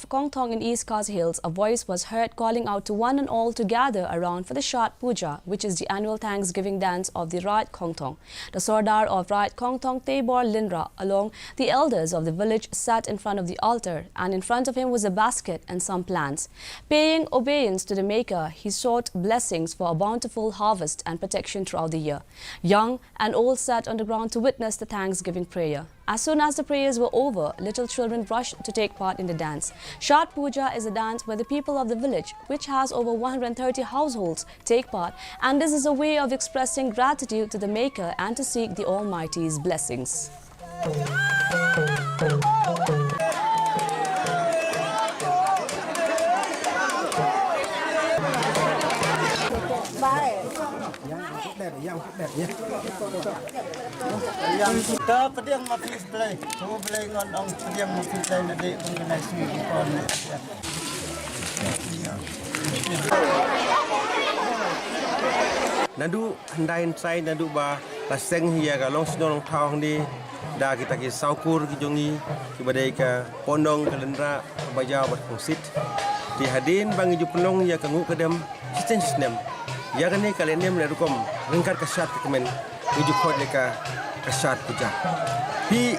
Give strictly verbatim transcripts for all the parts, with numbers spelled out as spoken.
Kongthong in East Khasi Hills, a voice was heard calling out to one and all to gather around for the Chhath Puja, which is the annual thanksgiving dance of the Raij Kongthong. The Sordar of Raij Kongthong, Teibor Lyngdoh, along the elders of the village, sat in front of the altar, and in front of him was a basket and some plants. Paying obeisance to the Maker, he sought blessings for a bountiful harvest and protection throughout the year. Young and old sat on the ground to witness the thanksgiving prayer. As soon as the prayers were over, little children rushed to take part in the dance. Chhath Puja is a dance where the people of the village, which has over one hundred thirty households, take part, and this is a way of expressing gratitude to the Maker and to seek the Almighty's blessings. Yang tu pediang ma phi play. Tu play ngon ong pediang ma phi play na dek pun kena sui di kon ni. Naduh hyndai hyndai naduh ba la seng ïa ka long shnong long thaw hangne da kita ki sawkur ki jong ngi, kiba dei ka Ponnong, ka Lynrah, ka Bajau bad ka Kongsit. Te hadien ba ngi ju pynlong ïa ka nguh ka dem, shisien shisnem, ïa kane ka lehniam lehrukom ryngkat ka Chhath ka kmen, ngi ju khot ïa ka ka Chhath Puja. Phi,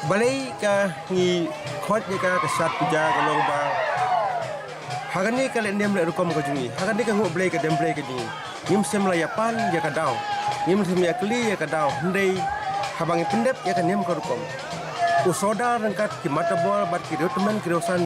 balei ka ngi khot ïa ka ka Chhath Puja? Ka long ba ha kane ka lehniam lehrukom ka jong ngi, ha kane ka nguh Blei ka dem Blei ka jong ngi, ngim shym la ïa pan ïa ka daw, ngim shym ïa kylli ïa ka daw, hynrei haba ngi pyndep ïa ka niam ka rukom, u Sordar ryngkat ki matabor bad ki riewtymmen ki riewsan